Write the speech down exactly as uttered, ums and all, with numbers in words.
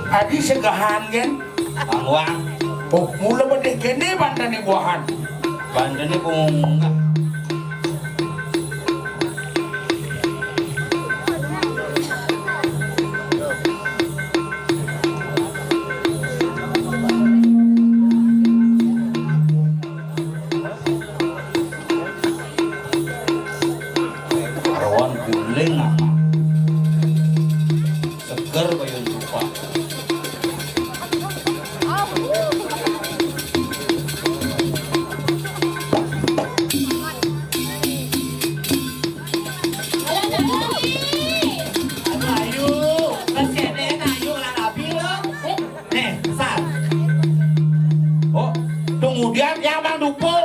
Adi segahan gén. Angwang. Oh, mula bedeh kéné bandané buahan. Bandané bunga. Aroan guling apa? Seger bayun rupa. Ayo, ayo, kesini ayo lah nabi lo. Nih, sat. Oh, kemudian yang Mang Dupul.